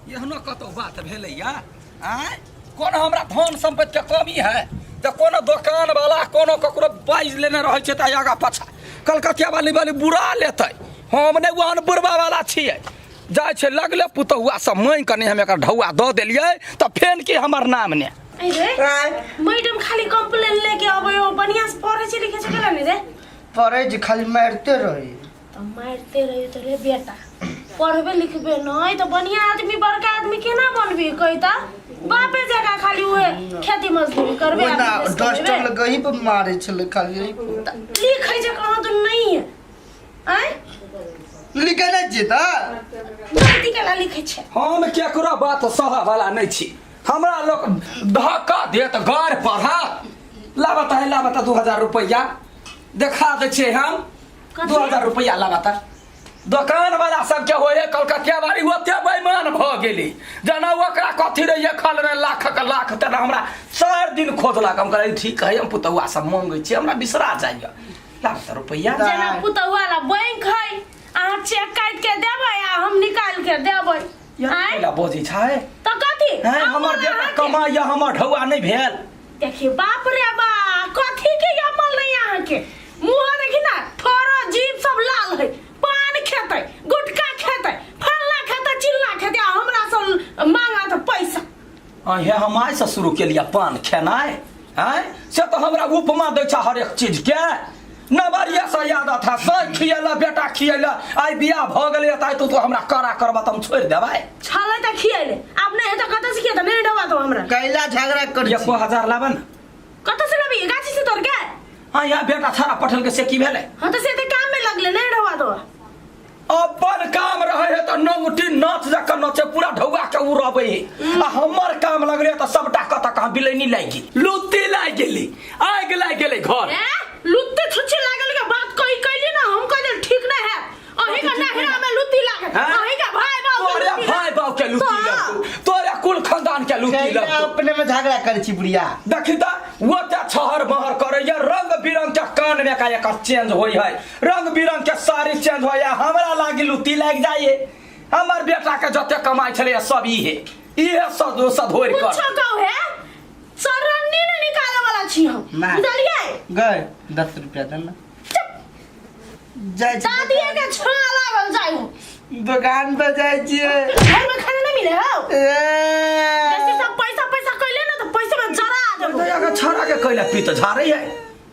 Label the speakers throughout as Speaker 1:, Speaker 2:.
Speaker 1: एहनो कतौ बात भेलैया आँय? कोनो हमरा धन सम्पत्तिके कमी है तऽ कोनो दोकान वाला कोनो ककरो बाजि लेने रहै छै तऽ आगाँ पाछा कलकतिया वाली वाली बुरा लेतै। हम नहि ओहन बुढ़बा वाला छियै। जाइ छै लगले पुतहुआ सब माँगि कऽ नहि हम एकर ढौआ दऽ देलियै तऽ फेन की हमर नाम ने।
Speaker 2: अरे मैडम खाली कंप्लेन लेके अबै हो, बढ़िया से पढ़ै छै लिखै छै केना नहि रे?
Speaker 3: पढ़ै छै, खाली मारिते रहै।
Speaker 2: तऽ मारिते रही तऽ रे बेटा पढ़बे लिखबे नहीं तऽ बढ़िया आदमी बड़का आदमी केना बनबी कही तऽ? बापे जगह खाली उहे खेती मजदूरी करबे
Speaker 3: ओ ना
Speaker 2: आ बिजनेस
Speaker 3: डस्टर
Speaker 2: करबे।
Speaker 3: लगही पर मारै छलै खाली एही पर।
Speaker 2: तऽ लिखै छै कहाँ तो नहीं है आँय?
Speaker 3: लिखै नहि छियै तऽ
Speaker 2: गलती केला लिखै छै।
Speaker 1: हम केकरो बात सहऽ वाला नहि छी। हमरा लोक धक्का देत गाड़ पढ़ा लाबता है लाबता 2000 रुपैआ देखा दै छियै हम।
Speaker 2: कथी?
Speaker 1: 2000 रुपैआ लाबता। दोकान वाला सबके होइ है कलकतिया वाली ओते बेईमान भऽ गेली जेना ओकरा कथी रहिए खल रहे लाख के लाख तेना हमरा 4 दिन खोजलक। हम कहलियै ठीक है, हम पुतौआ सब मांगै छी, हमरा बिसरा जाइए, लाबता रुपैआ।
Speaker 2: जेना पुतौआ ला बैंक है, अहाँ चेक काटि के देबै आ हम निकालि के देबै। आँय?
Speaker 1: कैला बजै छै
Speaker 2: तऽ कथी?
Speaker 1: हैं,
Speaker 2: हम
Speaker 1: हमर
Speaker 2: बोला
Speaker 1: बेटा
Speaker 2: अहाँके।
Speaker 1: कमाइया, हमर ढौआ नहि भेल।
Speaker 2: देखिए बाप रे बा कथी के अमल नहीं अहाँके मुँह देखी ना थोड़ा जीभ सब लाल है, पान खेतै गुटखा खेतै फल्ला खेतै चिल्ला खेतै आ हमरा सब मांगा तऽ पैसा।
Speaker 1: अहे हम आइ से शुरू केलियै पान खेनाइ आँय? से तऽ हमरा उपमा दै छै हरेक चीज के। नवरिया से याद था सर खियला बेटा खियला आइ बियाह भऽ गेलै तऽ आइ तू तो हमरा कड़ा करबा तऽ हम छोड़ि देबै।
Speaker 2: छलै तऽ खियले आब नहि हेतै कतऽ से खियेतै? नहि डबा तो हमरा।
Speaker 3: कैला झगड़ा करै छी?
Speaker 1: 1000 लाबे ने।
Speaker 2: कतऽ से लेबही? गाछी से तोड़ के?
Speaker 1: हाँ यहाँ बेटा छाड़ा पठल के से की भेलै?
Speaker 2: हाँ तऽ से तऽ काम में लगले नहि डबा तो।
Speaker 1: अपन काम रहे है तऽ नंगटी नाच जकाँ नचे पूरा ढौआ के उड़बै है आ हमर काम लगले तऽ सबटा कतऽ कहाँ बिलैनी लागि गेली, लुत्ती लागि गेली, आगि लागि गेलै घर।
Speaker 2: ए लुत्ती छुच्छी लागल के बात कही कैली ना हम कह देल ठीक नहीं है। अही के नहरा में लुत्ती लागल,
Speaker 1: हैं?
Speaker 2: अही के भाई बाप के
Speaker 1: तोरे
Speaker 2: लुत्ती
Speaker 1: भाई बाप के लुत्ती
Speaker 2: तो।
Speaker 1: लगतौ, तोरे कुल खानदान के लुत्ती
Speaker 3: कैला
Speaker 1: लगतौ।
Speaker 3: अपने में झगड़ा करै छी बुढ़िया।
Speaker 1: देखी तऽ ओते छहर बहर करैया, रंग बिरंग के कान में का एकर चेंज होइ है, रंग बिरंग के साड़ी चेंज होइ है, हमरा लागी लुत्ती लागि जाइए। हमर बेटा के जते कमाइ छलै सब इहे इहे सद सधोरि कर।
Speaker 2: कुछो कहू है सरन्नी ने निकाले वाला छी हम,
Speaker 3: ना।
Speaker 2: बुझलियै?
Speaker 3: गए 10 रुपया देना। जाइ छी
Speaker 2: दादीए के छाँ लागल जाइ हो।
Speaker 3: दुकान पर जाइ छियै।
Speaker 2: घर में खाना नहीं मिले हो।
Speaker 3: ए।
Speaker 2: बेसी सब पैसा पैसा कैले ना तो पैसा में जरा देबो।
Speaker 1: दया के छाड़ा के कैला पीत झाड़ै है।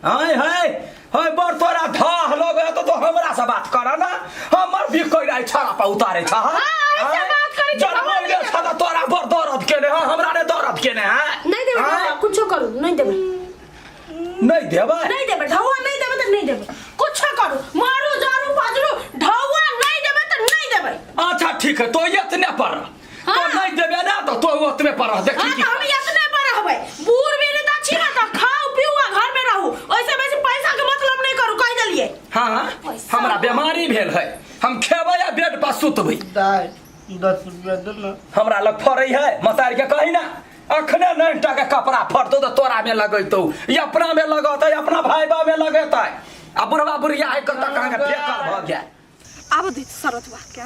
Speaker 1: हाय हाय हाय बड़ तोरा धाह लगे है तो हमरा से बात कर ना, हमर भी कैला छाड़ा पर उतारे छा।
Speaker 2: हाँ, ऐसे बात करै छी,
Speaker 1: जब
Speaker 2: हमर
Speaker 1: मर गेल छा त तोरा बड़ दर्द केने है, हमरा ने दर्द केने है।
Speaker 2: नहीं देबै
Speaker 1: आँय?
Speaker 2: ढौआ, कुछो करू नहीं देबै।
Speaker 1: नहीं देबै?
Speaker 2: नहीं देबै ढौआ, नहीं देबै तऽ नहीं देबै, कुछो करू मारू जरू पजरू ढौआ नहीं देबै तऽ नहीं देबै।
Speaker 1: अच्छा ठीक है, तो इतने पर रह। तो
Speaker 2: हाँ।
Speaker 1: नहीं देबै ना तो तो ओतने पर रह, देखी
Speaker 2: हाँ,
Speaker 1: की
Speaker 2: तऽ हम इतने पर रहबै, बूढ़ वृद्ध छी ना तऽ खाउ पीऊ आ घर में रहू, ओइसे बेसी पैसा के मतलब नहीं करू, कहि देलियै।
Speaker 1: हाँ,
Speaker 2: पैसा।
Speaker 1: हमरा बीमारी भेल है, हम खेबै आ बेड पर सुतबै।
Speaker 3: दाइ 10 रुपया दे ना।
Speaker 1: हमरा लग फरै है, मतार के कही ना अखने नहीं टा के कपड़ा फटतो तऽ तोरा में लगेतौ, ई अपना में लगतै, अपना भाई बा में लगेतै आ बुढ़वा बुढ़िया है कतऽ कहाँ के फेकर भऽ गेल।
Speaker 4: आब दै सरतवा के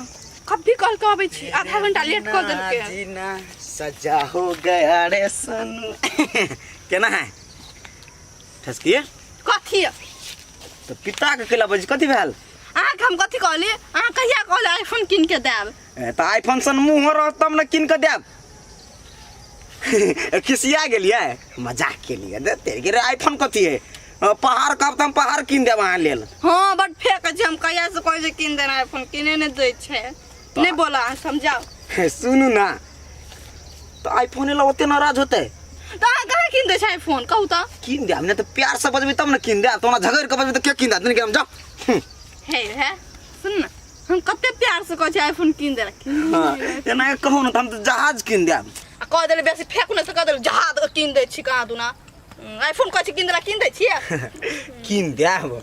Speaker 4: कभी कल के अबै छी, आधा घंटा लेट कऽ देलकै।
Speaker 5: जीना सजा हो गया रे सनू। केना है ठसकी?
Speaker 4: कथी?
Speaker 5: तऽ पिता के कैला बज कथी भेल?
Speaker 4: अहाँके हम कथी कहली? अहाँ कहिया कहली आईफोन कीन के देब?
Speaker 5: ए, तऽ आईफोन सन मुँह रहत तब ने कीन के देब। खिसिया गेलियै? मजाक केलियै। दे तेरे के रे आईफोन कथी है? पहाड़ कहब तऽ हम पहाड़ कीन देब अहाँ लेल।
Speaker 4: हाँ बड फेक छै, हम कहिया से कहै छै कीन देना आईफोन, कीने नहि दै छै। नहि बोला अहाँ समझाउ।
Speaker 5: हे, सुनू ना तऽ आईफोन ला ओते नाराज होतै?
Speaker 4: तऽ अहाँ कहाँ कीन दै छै आईफोन कहू तऽ?
Speaker 5: कीन देब नहि तऽ प्यार से बजबै तब ने कीन देब, तोरा झगड़ि के बजबै तऽ के कीन देत? नहीं जाओ।
Speaker 4: हे हे सुन ना, हम कते प्यार से कहै छै आईफोन कीन दे, कीन
Speaker 5: हाँ, एना के कहू ना तऽ हम तऽ जहाज कीन देब।
Speaker 4: आ कह देले बेसी फेकू ने तऽ कह देले जहाज कीन दै छी कहाँ दुना। आईफोन कहै छै कीन देला, कीन दै छियै?
Speaker 5: कीन देब।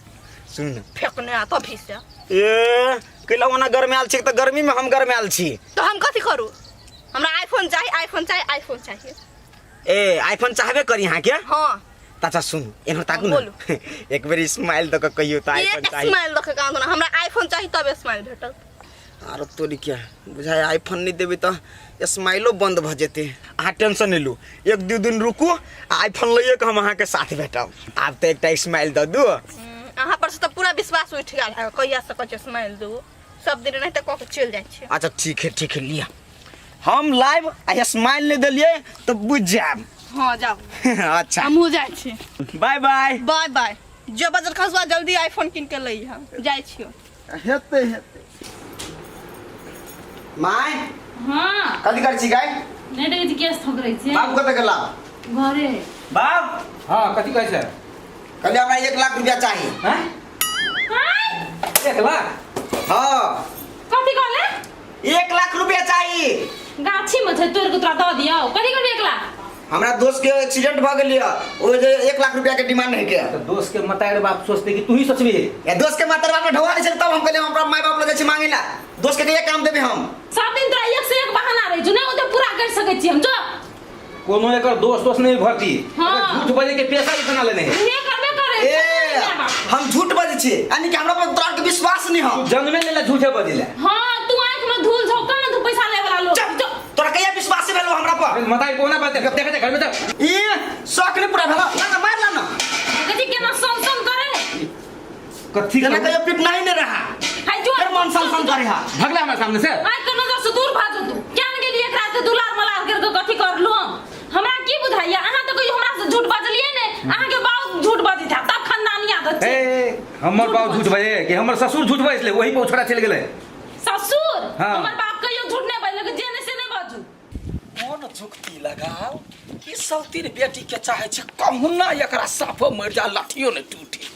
Speaker 5: सुन ना।
Speaker 4: फेकने आ तभी से।
Speaker 5: ए कैला ओना गरमायल छी तऽ गर्मी में हम गरमायल छी।
Speaker 4: तऽ हम कथी करू? हमरा आईफोन चाही, आईफोन चाही, आईफोन चाही।
Speaker 5: ए आईफोन चाहबे करी अहाँ के?
Speaker 4: हाँ।
Speaker 5: तऽ अच्छा सुनू, एना ताकू ना।
Speaker 4: बोलू।
Speaker 5: एक बेर स्माइल दऽ कऽ कहियौ तऽ
Speaker 4: ए,
Speaker 5: आईफोन चाही।
Speaker 4: स्माइल दऽ कऽ कहाँ दुना, हमरा आईफोन चाही तब स्माइल भेटत।
Speaker 5: आरो तोरी क्या बुझाय आईफोन नहीं देबे तऽ स्माइलो बंद भऽ जेतै। अहाँ टेंशन नहीं लू, एक दू दिन रुकू, आईफोन लइए के हम अहाँके साथ भेटब। आब तऽ एकटा स्माइल दऽ दू।
Speaker 4: अहाँ पर से तऽ पूरा विश्वास उठि गेल है। कहिया से कहै छै स्माइल दू, सब दिन एनाहिते कऽ के चलि जाइ छै।
Speaker 5: अच्छा ठीक है, ठीक है, लिअ हम लाइव आ स्माइल नहीं देलियै तऽ बुझि जायब।
Speaker 4: हाँ जाओ।
Speaker 5: अच्छा
Speaker 4: हमहूँ जाइ छी।
Speaker 5: बाय बाय।
Speaker 4: बाय बाय। जो बजर खसुआ जल्दी आईफोन कीन के लइह, जाइ छियो।
Speaker 5: हेतै हेतै। My.
Speaker 6: हाँ।
Speaker 5: कथी करै छी गाय?
Speaker 6: नहि देखै छी गैस थोकरै छियै।
Speaker 5: बाप कतऽ गेला?
Speaker 6: घरे।
Speaker 5: बाप।
Speaker 1: हाँ कथी कहै छै?
Speaker 5: कहलियै हमरा 1 लाख रुपया चाही।
Speaker 1: हैं? 1 लाख?
Speaker 5: हाँ।
Speaker 6: कथी कहले?
Speaker 5: 1 लाख रुपया चाही।
Speaker 6: गाछी में छै तोड़ के तोरा दऽ दियौ। कथी करबी 1 लाख?
Speaker 5: हमरा दोस्त के एक्सीडेंट भ गेल या, ओ जे 1 लाख रुपया के डिमांड है के।
Speaker 7: तो दोस्त के मतार बाप सोचते कि तू ही सोचबी।
Speaker 5: ए दोस्त के मातर बाप ढोआ नहीं छै तब हम कहलियै हम अपना माय बाप लग जाइ छी मांगे ला। दोस्त के कहिया काम देबे हम?
Speaker 6: सब दिन तोरा एक से एक बहाना रहै छौ, नहि ओते पूरा कर सकै छी हम। जो
Speaker 7: कोनो एकर दोस्त दोस्त नहीं भर्ती।
Speaker 6: हाँ।
Speaker 7: एकर झूठ बजे के पैसा ही बना लेने है।
Speaker 6: उहे करबे करे।
Speaker 5: ए हम झूठ बजै छी यानी कि हमरा पर तोरा के विश्वास नहीं हो।
Speaker 7: तू जन्मे लेला झूठे बजेला।
Speaker 6: हां तू आंख में धूल झोंका ना, तू पैसा ले वाला लोग।
Speaker 5: चुप। तोरा कहिया विश्वास भेलो हमरा पर?
Speaker 7: मताई कोना बात देख देख घर में चल।
Speaker 5: ई शौक नहीं पूरा भेलो ना, ना मार ला ना।
Speaker 6: कथी केना सन सन करे?
Speaker 7: कथी
Speaker 5: केना
Speaker 7: करू?
Speaker 5: कहियो पिटना ही नहीं रहा।
Speaker 6: हाय जो
Speaker 5: फिर मन सन सन करे हा।
Speaker 7: भगला हमरा सामने से।
Speaker 6: आइ के नजर से दूर भाजो तू। क्या न गेलिए एकरा से दुलार मलार करके कथी करलु हम? हमरा की बुझाइया अहाँ तो कहियो हमरा से झूठ बजलिए ने, अहाँ के बाप झूठ बजै था तब खानदानी आदत छै।
Speaker 7: ए हमर बाप झूठ बजे कि हमर ससुर झूठ बजले, वही पर छोड़ा चल गेलै।
Speaker 6: ससुर?
Speaker 7: हाँ।
Speaker 6: हमर बाप कहियो झूठ नहीं बजलक, जे ने से नहीं बाजू।
Speaker 1: कोन झुकती लगाओ ई सौतीन बेटी के चाहे छै कहुना एकरा साफो मरि जा, लाठियो ने टूटे।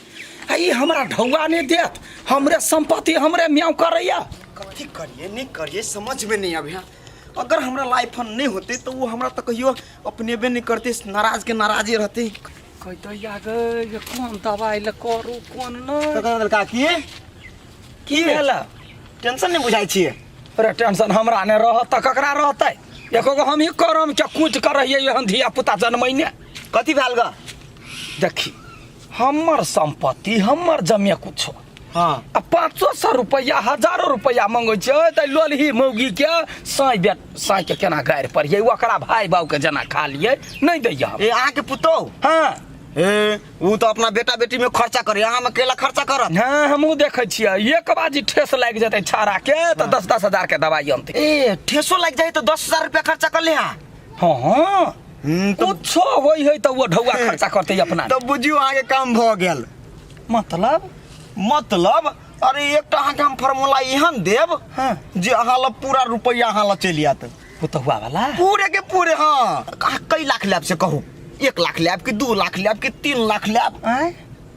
Speaker 1: आ ई हमरा ढौआ नहीं देत, हमरे संपत्ति हमरे म्याऊ करैया।
Speaker 5: कथी करिए नहीं करिए समझ में नहीं आवे। अगर हमरा लाइफ नहीं होते तो वो हमरा तो कहियो अपनेबे नहीं करते, नाराज के नाराजे रहते।
Speaker 1: कह दैया गे जे कोन दवाई ले करू कोन नहीं।
Speaker 5: तो काकी
Speaker 1: की भेल?
Speaker 5: टेंशन नहीं बुझाई छियै?
Speaker 1: अरे टेंशन हमरा ने रहत तऽ ककरा रहतै? एको गो हमही करम के कुछ करैयै एहन धिया पुता जनमैने।
Speaker 5: कथी भेल ग?
Speaker 1: देखी हमर संपत्ति हमर जमे कुछो।
Speaker 5: हाँ।
Speaker 1: आ 500 रुपया हजारो रुपया मंगै छै तऽ लोलही मौगी के साँइ बेट साँइ के केना गारि पड़ियै, ओकरा भाय बाबू के जेना खा लियै नहीं दैया हम।
Speaker 5: ए अहाँ के पुतोह?
Speaker 1: हाँ।
Speaker 5: ए उ तो अपना बेटा बेटी में खर्चा करे, अहाँ में केला खर्चा करत?
Speaker 1: हाँ हमहूँ देखै छियै, एक बाजी ठेस लागि जेतै छाड़ा के तऽ 10-10 हजार के दवाई अनतै।
Speaker 5: ए ठेसो लागि जाइ तऽ 10,000 रुपया खर्चा कर ले। हाँ।
Speaker 1: हाँ।
Speaker 5: तो
Speaker 1: कुछो होइ है तऽ ओ ढौआ खर्चा करतै अपना।
Speaker 5: तब बुझियौ अहाँ के काम भऽ गेल।
Speaker 1: मतलब?
Speaker 5: मतलब अरे एकटा अहाँ के हम फार्मूला एहन देब
Speaker 1: हाँ।
Speaker 5: जे अहाँ लग पूरा रुपया अहाँ लग चलि आयत।
Speaker 1: पुतहुआ वाला?
Speaker 5: पूरे के पूरे। हाँ। अहाँ कै लाख लेब से कहू? 1 लाख लेब कि 2 लाख लेब कि 3 लाख लेब?
Speaker 1: आँय?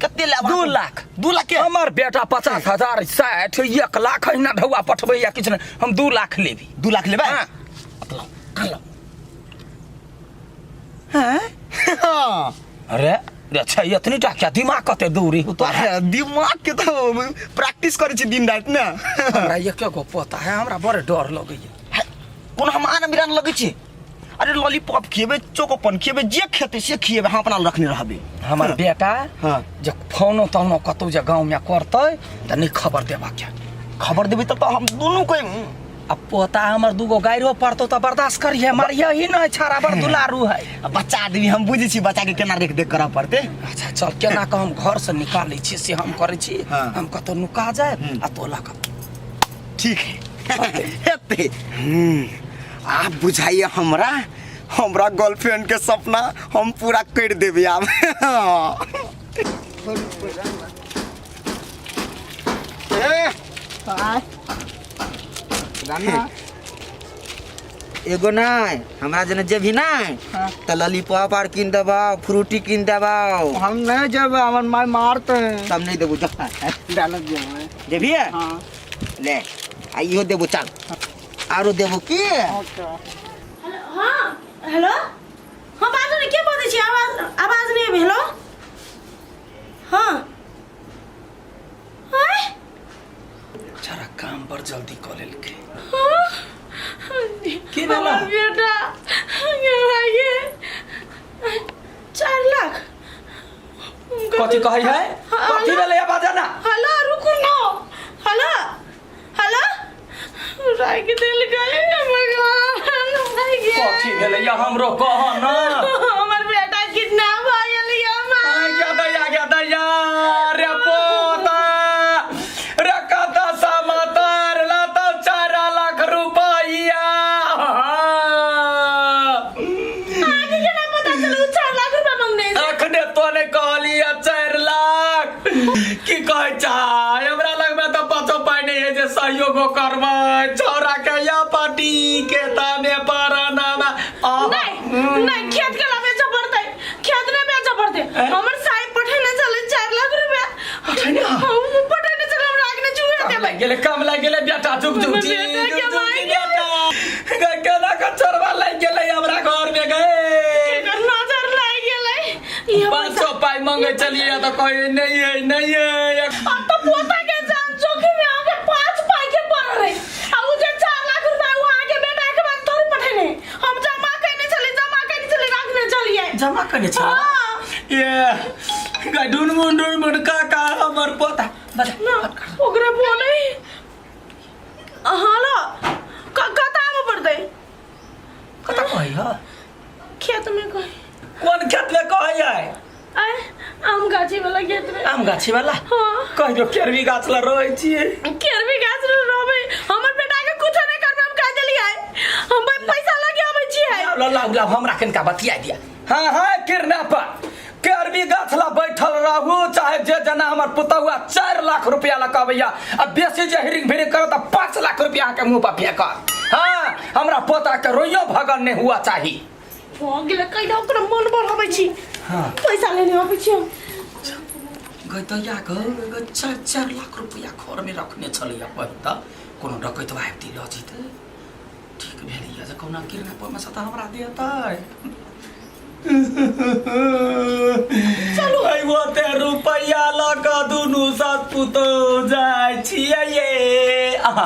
Speaker 5: कते लेब?
Speaker 1: 2 लाख।
Speaker 5: 2 लाख के?
Speaker 1: हमर बेटा 50,000 60 1 लाख अहिना ढौआ पठबैया किछु नहि, हम 2 लाख लेबी।
Speaker 5: 2 लाख लेबै?
Speaker 1: हाँ।
Speaker 5: लो।
Speaker 1: हैं?
Speaker 5: हाँ।
Speaker 1: अरे अच्छा इतनी टा क्या दिमाग कते दूरी हो तोरा?
Speaker 5: अरे, दिमाग के तो प्रैक्टिस करै छी दिन राति ने।
Speaker 1: हमरा एके गो पोता है, हमरा बड़ डर लगैया।
Speaker 5: कोनो हम आन मिरान लगै छी? अरे लॉलीपॉप खिएबै, चोकोपन खिएबै, जे खेतै से खिएबै, हम अपना रखने रहबै।
Speaker 1: हमर बेटा
Speaker 5: हाँ।
Speaker 1: जे फोनो तोनो कतौ जे गाँव में करतै तऽ नहीं खबर देबा के।
Speaker 5: खबर देबै तब तऽ हम दुनू के
Speaker 1: आ पोता हमर दूगो गायरो पड़तौ तऽ बर्दाश्त करिहे, मारिहे ही नहीं, छाड़ा बड़ दुलारू है।
Speaker 5: आ बच्चा आदमी हम बुझै छी बच्चा के केना रेख देख करऽ पड़तै।
Speaker 1: अच्छा चल केना कऽ हम घर से निकालै छी से हम करै छी।
Speaker 5: हाँ।
Speaker 1: हम कतौ नुका जाए आ तोला कऽ।
Speaker 5: ठीक है हेतै। आब बुझाइए हमरा हमरा गर्लफ्रेंड के सपना हम पूरा कर देबै आब। ए, एगो नहीं हमरा जने जेबही नहीं त लॉलीपॉप आर किन देबौ, फ्रूटी किन देबौ।
Speaker 3: हम नहीं जेबै, हमर माय मारते।
Speaker 5: तब नहीं देबौ, जा।
Speaker 3: डालत जेबै।
Speaker 5: जेबही?
Speaker 3: हाँ।
Speaker 5: ले आ इहो देबौ, चल आरो देबौ की?
Speaker 3: ओके।
Speaker 2: हेलो, हाँ हेलो, हाँ बाजू ने, के बजै छी? आवाज आवाज नहीं आबै। हेलो, हाँ आँय?
Speaker 1: छाड़ा काम बड़ जल्दी कऽ लेलकै।
Speaker 2: हाँ?
Speaker 1: की भेलै?
Speaker 2: हमर बेटा गे भाई गे 4 लाख।
Speaker 1: कथी कहै है?
Speaker 2: हाँ,
Speaker 1: कथी भेलै बाजा ना?
Speaker 2: हेलो रुकू ना, हेलो हेलो, राखि देलकै भगवान भाई गे।
Speaker 1: कथी भेलै या हमरो कह न
Speaker 2: हमर बेटा किडनैप भऽ गेल या माँ
Speaker 1: आ गया दैया गया दैया रे पोता रे कता समातार लाता 4 लाख रुपैया।
Speaker 2: अहाँके केना पता चलल ओ 4 लाख रुपया मंगने छै?
Speaker 1: अखने तो नहीं कहलियै 4 लाख। की कहै छै, हमरा लगमे तऽ पाँचो पाइ नहि है जे सहयोगो करबै छौड़ा के या पार्टी के ताने पर नामा।
Speaker 2: नहीं नहीं, खेत के ला बेचऽ पड़तै, खेत नहि बेचऽ पड़तै। हमर साहेब पठेने छलै 4 लाख रुपया।
Speaker 1: पठेने?
Speaker 2: हम पठेने छलै, हमरा अखने चुहे
Speaker 1: काम
Speaker 2: देबै।
Speaker 1: लागि गेलै, काम लागि गेलै बेटा। चुप चुप
Speaker 2: हमर
Speaker 1: जी।
Speaker 2: बेटा के
Speaker 1: चुप चुप
Speaker 2: माय
Speaker 1: जी बेटा गए, केना के चोरवा लागि गेलै हमरा घर में गए।
Speaker 2: एकर नजर लागि गेलै इहे
Speaker 1: पाँच
Speaker 2: पैसा।
Speaker 1: सौ पाइ मंगे चलिए तऽ कहे नहीं है, नहीं है।
Speaker 2: अब तो पोता के जान जोखिम में आके 5 पाई के पड़ रहे आ उ जे 4 लाख रुपया उ अहाँके बेटा के बाद थोड़ी पठेने। हम जमा केने छली, जमा केने छली, राखने छलियै।
Speaker 1: जमा करने छल?
Speaker 2: हाँ।
Speaker 1: ये गए ढुनमुन ढुनमुन काका हमर पोता बता।
Speaker 2: ना ओकरा बोले हेलो, कतऽ आबऽ पड़तै?
Speaker 1: कतऽ कहै ह?
Speaker 2: खेत में कही।
Speaker 1: कोन खेत में कहै है?
Speaker 2: आय, आम गाछी वाला खेत में।
Speaker 1: आम गाछी वाला?
Speaker 2: हाँ।
Speaker 1: कहि दो केरवी गाछ ला रहै छियै।
Speaker 2: केरवी गाछ रे रहबै, हमर बेटा के कुछो नहीं करबै, हम कह देलियै। हम भाई पैसा लगे आबै छियै।
Speaker 1: लाउ लाउ लाउ, हमरा कनिका बतिया दिया। हाँ हाँ, किरना पर केरवी गाछ ला बैठल रहू चाहे जे जना, हमर पुतहुआ 4 लाख रुपया लऽ अबैया आ बेसी जे हिरिंग भिरिंग करत तऽ 5 लाख रुपया अहाँके मुँह पर फेंकत। हाँ, हमरा पोता के रोइयो भगन नहीं हुआ चाही।
Speaker 2: भऽ गेलै, कहि दो ओकरा मन बढ़ाबै छी।
Speaker 1: हाँ।
Speaker 2: पैसा लेने आबै छी हम।
Speaker 1: गई दैया गई, 4-4 लाख रुपया घर में रखने छलैया। पहिल तऽ कोनो डकैत आबि लऽ जेतै। ठीक भेलैया जे कहुना किरना पर से तऽ हमरा देतै। चलू, ओते रुपैआ लऽ कऽ दुनू सात पुतोह जाइ छियै ये। आहा।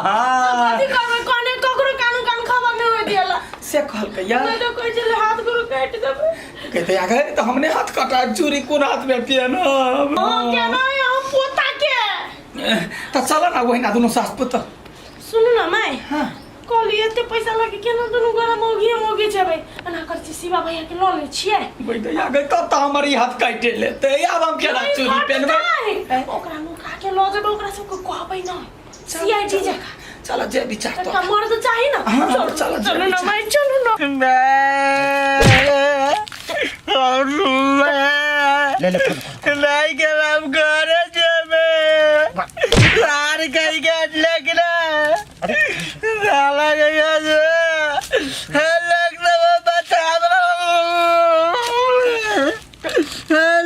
Speaker 2: कथी करबै? कने ककरो कानू कान खबर नहि होइ दियला।
Speaker 1: से कहलकै या?
Speaker 2: नहि तऽ कहै छलै हाथ गोर काटि देबै।
Speaker 1: कहते आ गए तऽ हमने हाथ कटा, चूड़ी कोन हाथ में पहनब?
Speaker 2: अहाँ केना अहाँ पोता के
Speaker 1: तऽ चल ना ओहिना दुनू सास पुतोह।
Speaker 2: सुनू ना माय।
Speaker 1: हाँ।
Speaker 2: कहली एते पैसा लगे केना दुनू गोरा मौगी मौगी जेबै? एना करै छी, शिवा भैया के लऽ लै छियै।
Speaker 1: बैठ आ गई, तब तऽ हमर ई हाथ काटि लेतै। आब हम केना चूड़ी पहनबै?
Speaker 2: कटतै। ओकरा नुका के लऽ जेबै, ओकरा सबके कहबै ना, सीआईडी जकाँ।
Speaker 1: चल, जे विचार तो
Speaker 2: एकटा मर्द चाही ना।
Speaker 1: हाँ,
Speaker 2: चलू।
Speaker 1: चलो, जे
Speaker 2: चलू ना।
Speaker 1: विचार।
Speaker 2: माय, चलू ना।
Speaker 3: ले ले, फोन कर।
Speaker 5: नहीं के हम घरे जेबे सार कहीं के लगना साला गया जे लगना बचा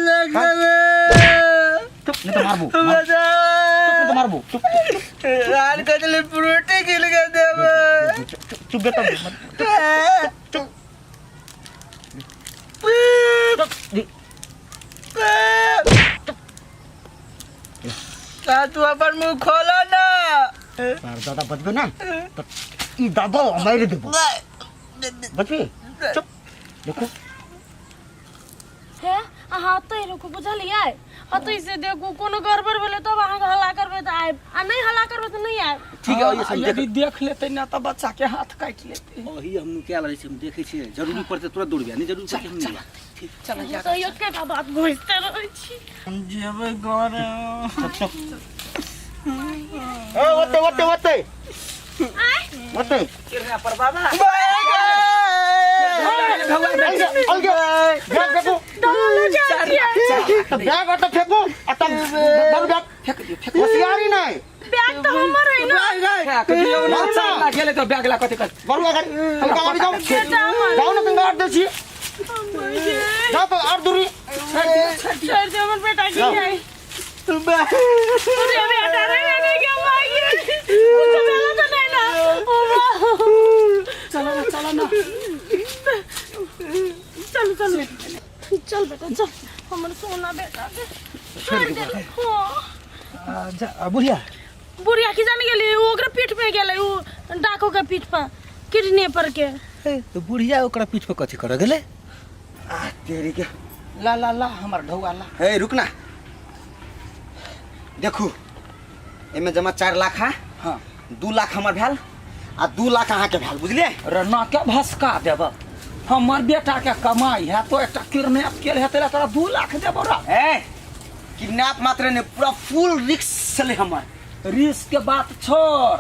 Speaker 5: लगना।
Speaker 3: चुप, नहीं तो मारबो, मार।
Speaker 5: बचा।
Speaker 3: चुप, नहीं तो मारबो, चुप।
Speaker 5: सार कजले फ्रूटी खिल के देबे।
Speaker 3: चुप चुप चुप बेटा, मत चुप चुप जी।
Speaker 5: तू अपन मुंह खोलो ना।
Speaker 3: तार दादा बचबे ना तो ई दादो मारि देबो। बचबे, चुप, देखो।
Speaker 2: हे, अहाँ ओतहि रुकू, बुझलियै? ओतहि से देखू, कोनो गड़बड़ भेलै तब अहाँके हल्ला करबै तऽ आयब आ नहि हल्ला करबै तऽ नहि आयब।
Speaker 7: ठीक है, ये सब देख।
Speaker 1: यदि देख लेतै ना तऽ बच्चा के हाथ काटि लेतै।
Speaker 7: वही हम नुका लै छी, हम देखै छियै, जरूरी पड़तै तुरंत दौड़बै, नहीं जरूरी पड़तै हम नहीं। ठीक।
Speaker 1: चल।
Speaker 2: हम तऽ एकेटा बात घुसिते रहै छी।
Speaker 5: जेबै घर।
Speaker 3: चुप चुप, ए ओते ओते ओते ओते।
Speaker 1: किरना पर बाबा।
Speaker 3: अलगे अलगे, बैग फेंकू। तो बैग ओते फेंकू आ तब धरू बैग।
Speaker 1: फेंक दियौ, फेंक।
Speaker 3: होशियारी नहीं।
Speaker 2: बैग तऽ हमर है ना।
Speaker 1: फेंक दियौ ना, 4 लाख गेलै तऽ बैग ला कथी कर?
Speaker 3: बरुआ गाड़ी हल्का गाड़ी, जाओ।
Speaker 2: बेटा हमर।
Speaker 3: जाओ ना, तुम आर दै छी, जाओ तो आर दूरी।
Speaker 2: छोड़ि दे हमर बेटा के। है अरे बेटा रे, बेटा के मांगे कुछ भेलो तऽ नहि ना? ओ वाह।
Speaker 1: चल ना, चल ना।
Speaker 2: चल चल चल बेटा चल, हमर सोना बेटा के छोड़ि दे। हाँ।
Speaker 7: बुढ़िया।
Speaker 2: बुढ़िया की जाने गेली, उ ओकरा पीठ पे गेलै, उ डाको के पीठ पर, किडनैपर के।
Speaker 7: हे, तो बुढ़िया ओकरा पीठ पर कथी करऽ गेलै?
Speaker 5: आ तेरी के।
Speaker 1: ला ला ला, हमर ढौआ ला।
Speaker 5: हे, रुक ना, देखू, एमे जमा 4 लाख है।
Speaker 1: हाँ।
Speaker 5: 2 लाख हमर भेल आ 2 लाख अहाँके भेल बुझलियै।
Speaker 1: रे नाके भसका देब हमर बेटा के कमाई है तो एकटा किडनैप केल है तेरा तोरा 2 लाख देबो रा।
Speaker 5: ए किडनैप मात्र ने पूरा फुल रिस्क छलै हमर।
Speaker 1: रिस्क के बात छोड़,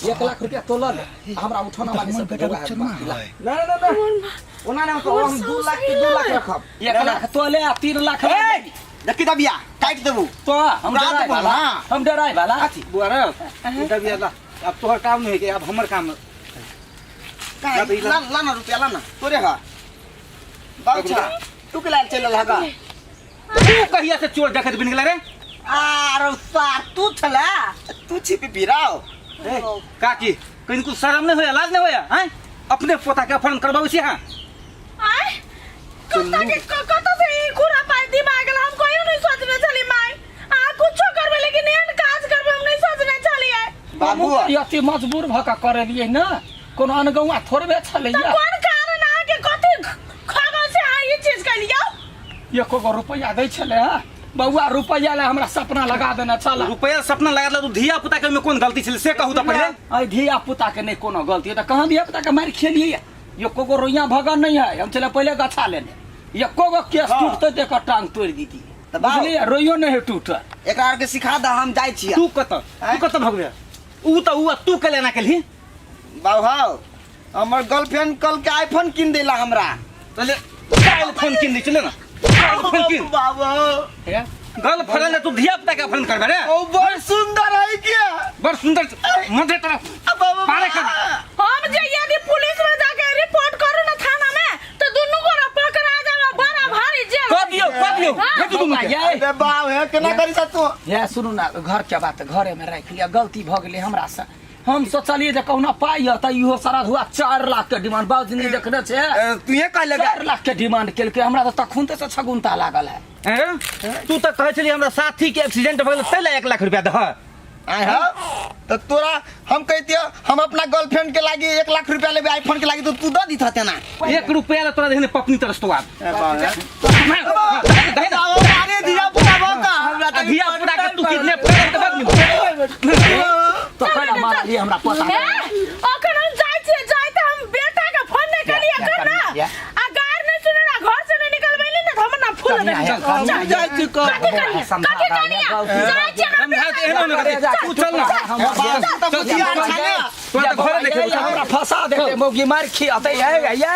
Speaker 1: 1 लाख रुपया तो ल ले हमरा उठौना वाली सब
Speaker 7: बेटा बच्चा ना है।
Speaker 5: ना ना ना ओना ना हम 2 लाख के 2 लाख रखब।
Speaker 1: 1 लाख तो ले आ 3 लाख
Speaker 5: ए देखी दबिया काट देबू
Speaker 1: तो हम
Speaker 5: रात
Speaker 1: डराय
Speaker 5: को,
Speaker 1: वाला
Speaker 5: हाँ।
Speaker 1: हम डराय वाला।
Speaker 7: बुआ रे दबिया ला अब तोहर काम नहीं है कि अब हमर काम।
Speaker 5: ला ला ला ना रुपया ला ना तोरे हा बाबूछा तू के लाल चल लगा
Speaker 7: तू कहिया से चोर डकैत बन गेला रे?
Speaker 5: आरो सार तू छला तू छिपी बिराओ।
Speaker 7: ए, काकी कहीं कुछ शर्म नहीं होया लाज नहीं होया हैं? अपने पोता के अपहरण करबाबै छी हाँ?
Speaker 2: आय कत्ता के कत्ता से ई खुरा पाई दिमाग ला हम कहियो नहीं सोचने छली माय। आ कुछो करबे लेकिन एहन काज करबे हम नहीं सोचने छलिए।
Speaker 5: बाबू
Speaker 1: अति मजबूर भ के करेलिए ना कोनो अनगौआ थोड़बे छलैया।
Speaker 2: त कोन कारण अहाँ के कथी खगल से अहाँ ई चीज कलियो?
Speaker 1: एको गो रुपैया दै छलै हँ बौआ रुपैया ला हमरा सपना लगा देने छल।
Speaker 7: रुपैया सपना लगा देला तू धिया पुता के ओहिमे कोन गलती छलै से कहू तऽ पहिले।
Speaker 1: अइ धिया पुता के नहीं कोनो गलती तऽ कहाँ धिया पुता के मारि खेलिए एको गो रोइया भगन नहीं है हम चले पहिले गछा लेने एको गो केस टूटते तऽ एकर टांग तोड़ि दीती
Speaker 5: तऽ बाउ।
Speaker 1: बुझलियै रोइयो नहीं है टूटल।
Speaker 5: एकरा आर के सिखा दे हम जाइ छियै।
Speaker 7: तू कतऽ तू कतऽ भगबे ऊ तऽ ऊ आ तू केले एना केलही?
Speaker 5: बाउ हौ हमर गर्लफ्रेंड कल के आईफोन किन देला हमरा।
Speaker 7: चले काल्हि फोन किन दै चले ना काल्हि फोन किन।
Speaker 5: बाबू
Speaker 1: हे?
Speaker 7: गर्लफ्रेंड तू धिया पुता के अपहरण करबे रे?
Speaker 5: ओ बड़ सुंदर है क्या?
Speaker 7: बड़ सुंदर मधे तरफ पारे कर।
Speaker 2: हम जे यदि पुलिस में जाके रिपोर्ट करू ना थाना में तो दुनू गोरा पकड़ा जावे बड़ा भारी जेल।
Speaker 7: कह दियो कह दियो
Speaker 2: हाँ।
Speaker 7: भेजू दुनू के।
Speaker 1: ये
Speaker 5: अरे बाप हे केना करी सा तू?
Speaker 1: ये सुनू ना घर के बात घरे में राखि लिया गलती भ गेलै हमरा से। हम सोचलिए जे कहुना पाइ त इहो सारा हुआ 4 लाख के डिमांड बाबूजी नहीं देखने छे।
Speaker 5: तू ये कहले
Speaker 1: 4 लाख के डिमांड केलकै हमरा त तखुन से छगुनता लागल है।
Speaker 7: हैं? तू त कहै छली हमरा साथी के एक्सीडेंट भ गेल तै ला 1 लाख रुपया दह।
Speaker 5: आय हा त तोरा हम कहतियो हम अपना गर्लफ्रेंड के लागी 1 लाख रुपया लेबे आईफोन के लागी तो तू द दित तेना।
Speaker 7: 1 रुपया ला तोरा देखने पत्नी तरसतो आब।
Speaker 5: अरे धिया पुता बका हमरा
Speaker 7: आ धिया पुता के तू किडनैप करब त बद
Speaker 1: तो कहला मारलिए हमरा पता।
Speaker 2: ए, अखन हम जाइ छियै जाइ त हम बेटा के फोन नहीं करिए अखन ना।
Speaker 1: या।
Speaker 2: आ गार नहीं सुने ना घर से नहीं निकलबैली ना त हमर ना फूल
Speaker 1: चल,
Speaker 2: देबै।
Speaker 1: चल,
Speaker 2: चल,
Speaker 1: चल,
Speaker 5: जाइ छी कह।
Speaker 2: कथी करिए? कथी करिए? जाइ छियै हम
Speaker 7: समझा के एना ना कथी तू चल ना।
Speaker 5: तू बुझिया छा ना।
Speaker 7: तोरा त घरे देखे
Speaker 1: हमरा फंसा देते मौगी मार खियाते ये ये।